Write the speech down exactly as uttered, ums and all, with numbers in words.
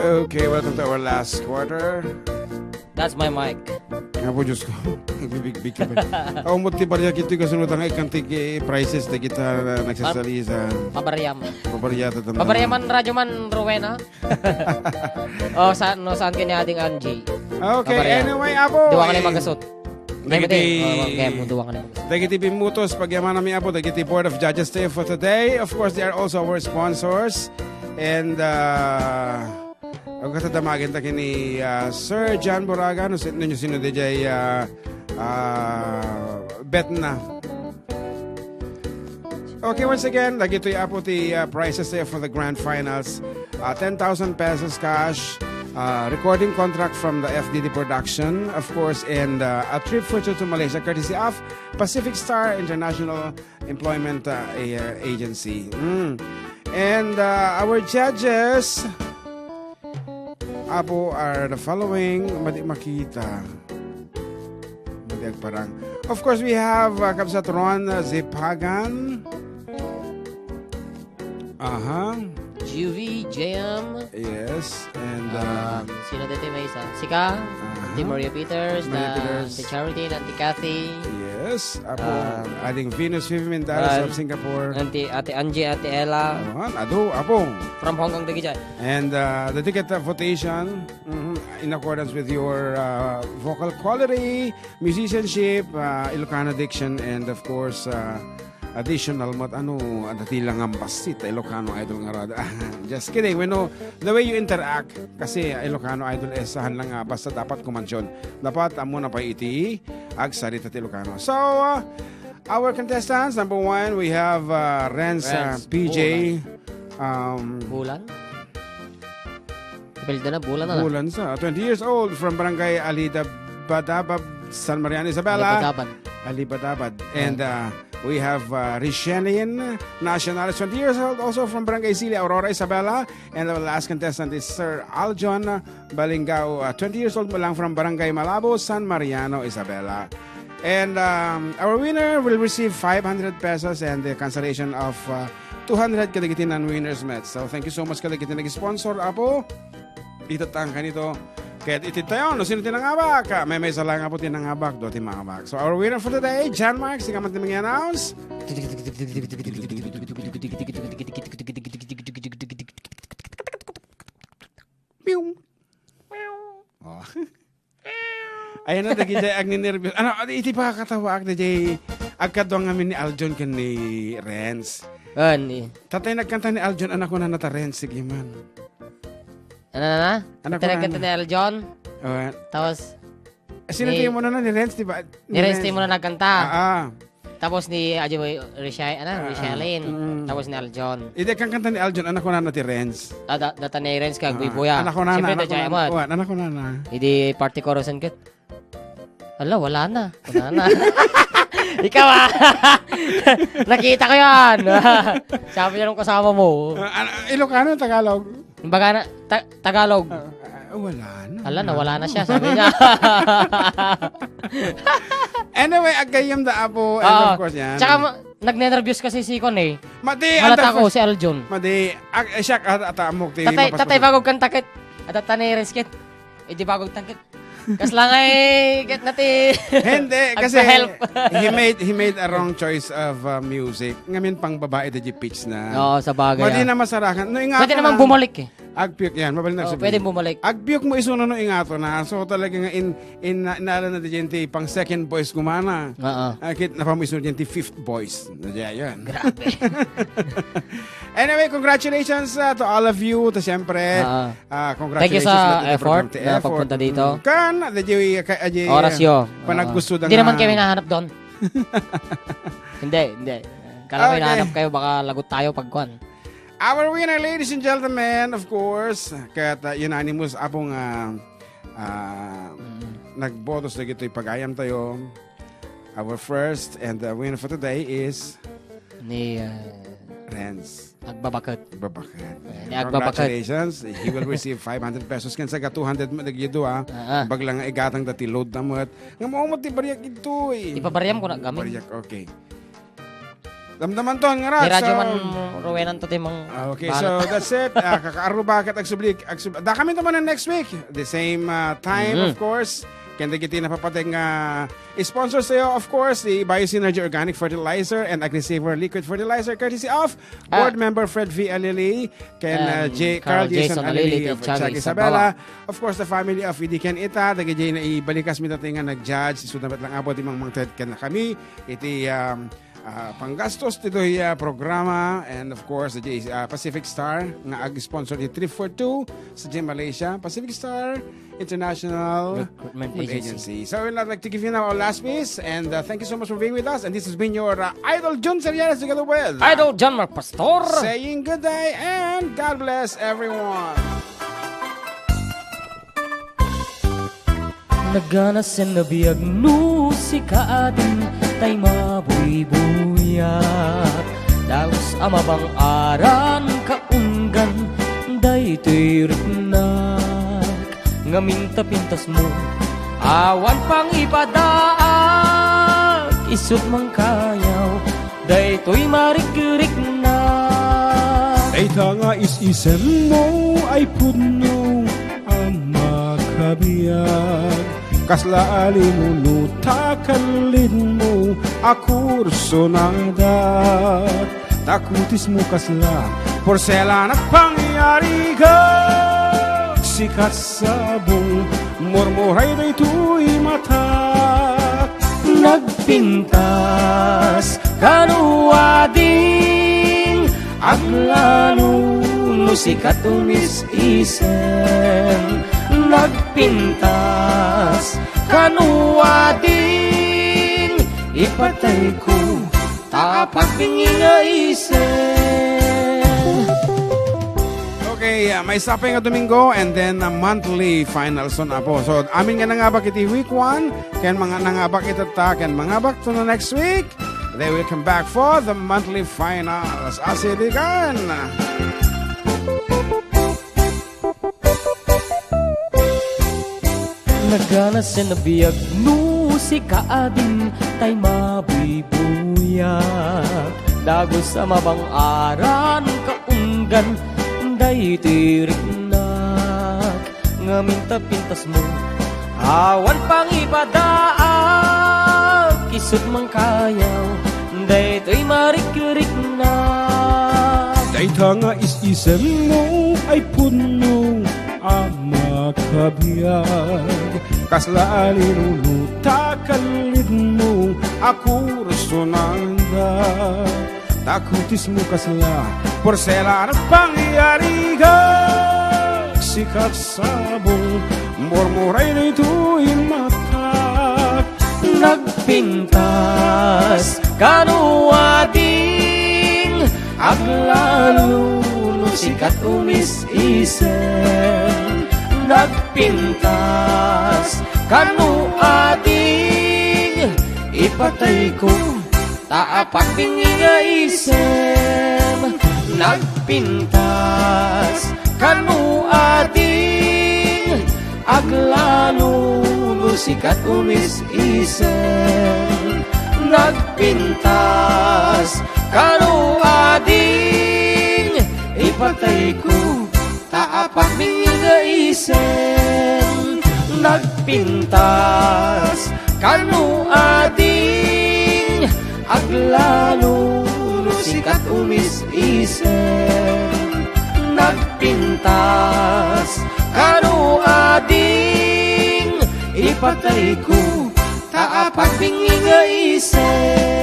Okay, welcome to our last quarter. That's my mic. Apo, Diyos ko. Nagbibigbig ka ba? Awan mo ti bariak iti kasunod nga ikan ti, eh, prices dagiti nagsasalita. Pabariam. Pabariata taman. Pabariaman, Radyo Man Rowena. Oh, sa-, no, saan kanya ading Angie? Okay, Pabariam. Anyway, Apo, Duwa ka na eh, magasot. Dagiti, Dagiti, oh, okay, muduwa ka na. Dagiti bimmutos, pagyamanami, Apo, dagiti Board of Judges tayo for today. Of course, they are also our sponsors. And, uh, ang katadamagan ta kini, uh, Sir John Boraga, no, sin-, no, sino di jay, uh, uh, bet na. Okay, once again, dagitoy, Apo, ti, uh, prizes tayo for the grand finals. Uh, ten thousand pesos cash, uh, recording contract from the F D D production, of course, and, uh, a trip for two to Malaysia courtesy of Pacific Star International Employment, uh, a-, uh, Agency. Mm. And, uh, our judges, Apo, are the following. Madi makita. Madi agparang. Of course, we have, uh, Kabsat Ron, uh, Zipagan. Aha. Juvie, J M. Yes, and, uh, Um, sino dito may isa? Sika, Aha. Auntie Maria Peters, Maria the, Peters. The Charity, and Auntie Kathy. Yes, Apo, Um, ading Venus Vivi Mendales Well, of Singapore. Auntie, Ate Angie, Ate Ella. Awan, adu, Apo. From Hong Kong, dagiti. And, uh, the ticket, uh, votation, mhm, in accordance with your, uh, vocal quality, musicianship, uh, Ilocano diction, and of course, uh, additional mat-, ano, adda ti langambas ti Ilocano Idol nga rada. Just kidding. Wenno, the way you interact, kasi, uh, Ilocano Idol, eh, saan lang nga basta dapat kumansyon. Dapat, amo na pa iti agsarita ti Ilocano. So, uh, our contestants, number one, we have, uh, Renz, uh, Renz P J. Bulan. Um, Bulan? Apelyido na, Bulan na. Bulan sa, twenty years old, from Barangay Alida Badabab, San Mariano, Isabela. Alibadabad. Alibadabad. And, uh, we have, uh, Richelin Nacionales, twenty years old, also from Barangay Sili, Aurora, Isabela. And our last contestant is Sir Aljon Balingao, uh, twenty years old, lang from Barangay Malabo, San Mariano, Isabela. And, um, our winner will receive five hundred pesos and the consolation of, uh, two hundred kadagiti non-winners met. So, thank you so much kadagiti nag-sponsor, Apo. Itattang kanito. Kaya iti tayo, no sino ti nangabak? Ah, may, may isa lang, Apo, ti nangabak. Dua ti mangabak. So, our winner for today, John Mark, sika man ti mangi-announce. Meow. Oh. Ayan na, dagiti agninirbios. Ano, iti pakakatawaak, dagiti agkadua ngamin ni Aljon ken ni Renz. Ah, ni. Tatay nagkanta ni Aljon, anak ko na nata Renz, sige man. Ano na na? Anak ko na nagkanta ni Aljon. Oh, eh. Tapos, sino ni, ti mo na na ni Renz, di ba? Ni Renz ti mo na nagkanta. Ah, ah. Tapos ni Ajo Richai-, ano, ah, Richelin. Mm. Tapos ni Aljon. Idi agkankanta ni Aljon, anak ko na na ti Renz. Ah, da-, data ni Renz kag Buy Buya. Anak ko na na, siyempre, anak ko na na. Idi party chorus-an ket. Hala, wala na. Wala na. Ikaw, ah. Nakita ko yan. Sabi niya nung kasama mo. Ah, ano, Ilocano, Tagalog? Kumbaga na, Ta-, Tagalog. Ah, ah, wala na. Hala, nawala na siya, sabi niya. Anyway, agayyem da, Apo. And of course, yan. Tsaka ma-, nagnenervyos kasi si Kon eh. Madi, halata ko, si Aljon. Madi, ag-, eh, siya, at-, atamok, ti Tatay, mapas-, tatay, bagog kanta ket. At tatay ni Renz ket. Eh, di bagog tangkit. Kasla nga eh, get na ti Hindi, kasi agpa-help. He made, he made a wrong choice of, uh, music. Ngamin pang babae, da di pitch na. Oo, sa bagay, ah. Madi na masarakan. No, ingato na. Pwede naman bumalik eh. Agpiyok yan, mabalin na. Oo, pwede bumalik. Agpiyok mo isuno no ingato na. So, talaga nga in, in, na, naala na di dyan ti pang second voice kumana. Oo. Ah, kit, napamuiso dyan ti fifth voice. Na dyan, yan. Grabe. Anyway, congratulations, uh, to all of you. To, siyempre, ah, congratulations. Thank you sa effort na pagpunta dito. Mm. Kan, da di, ka-, da di, orasyo. Panaggusto da nga. Hindi naman kayo hinahanap doon. Hindi, hindi. Kala ko hinahanap kayo, baka lagot tayo pagkuan. Our winner, ladies and gentlemen, of course, ket, uh, unanimous, Apo, nga, uh, nagbotos dagitoy pag-ayam tayo. Our first and the winner for today is ni, uh, Renz Agbabaket. Agbabaket. Eh, ni Agbabaket. Congratulations. He will receive five hundred pesos. Ken saga two hundred met dagiti dua. Ah, ah. Bagla nga igatang da ti load da met. Nga maumot ti bariak ito eh. Ipabariam ko na gamin. Bariak, okay. Damdaman ton, nga Ni Radyo so, man, Rowenan to, ti mang Ah, okay, bahala. So that's it. Ah, kakaarruba ket agsubli, agsub-, dakamin to man next week. The same, ah, time, of Mm. course. Ken dagiti napapateg nga sponsors tayo, of course, the Bio Synergy Organic Fertilizer and AgriSaver Liquid Fertilizer, courtesy of Ah. Board Member Fred V. Alili, ken, ah, And J-, Carl Carl Jason Jason Alili, Alili, ken Tiag Tiag Isabela. Isabela. Of course, the family of Idi ken Ita, dagiti naibalikas mi dati nga nag-judge, isuda met lang, Apo, ti mangmangted ken kami, iti, um, ah, panggastos ditoy, ah, programa, and of course, the J-, ah, Pacific Star nga ag-sponsor ti Trip for Two sa Gym Malaysia, Pacific Star International Recruitment Recruitment Agency. Agency. So, I'd like to give you now our last piece, and, uh, thank you so much for being with us. And this has been your, uh, Idol Jun Serianes together with Idol John Mark Pastor. Saying good day and God bless everyone. Nagana sen a biag no sika adin tay mabuybuyak. Dagus a mabang-aran kaunggan daytoy riknak. Ngamin ta pintasmo, awan pangipadaak, isut' mangkayaw, daytoy marikriknak. Dayta nga is-isemmo ay pudno a makabiag. Kasla a limo no takallidmo a kursonadak. Ta kutismo kasla porselanak pangyarigak. Sikat sabong, murmuray daytoy matak. Nagpintas kano ading, aglalo no sikat umis-isem. Nagpintas kano ading, ipatayko ta apat bingi nga isem. Okay, uh, maysa pay nga Domingo and then a monthly finals on, Apo. So, amin nga nangabak iti week one, ken mga nangabak itatta, ken mangabak to the next week, they will come back for the monthly finals. Asiligan! Nagana sen a biag no sika adin tay mabuybuyak. Dagus a mabang-aran kaunggan daytoy riknak. Ngamin ta pintasmo, awan pangipadaak, isut' mangkayaw, daytoy marikriknak. Dayta nga is-isemmo ay pudno a makabiag. Kasla a lino no takallidmo a kursonadak. Ta kutismo kasla porselanak pangyarigak. Sikat sabong, murmuray daytoy matak. Nagpintas kano ading, aglalo no sikat umis-isem. Nagpintas kano ading, ipatayko ta apat bingi nga isem. Nagpintas kano ading, aglalo no sikat umis-isem. Nagpintas kano ading, ipatayko ta apat bingi nga isem. Nagpintas kano ading, aglalo no sikat umis-isem. Nagpintas kano ading, ipatayko ta apat bingi nga isem.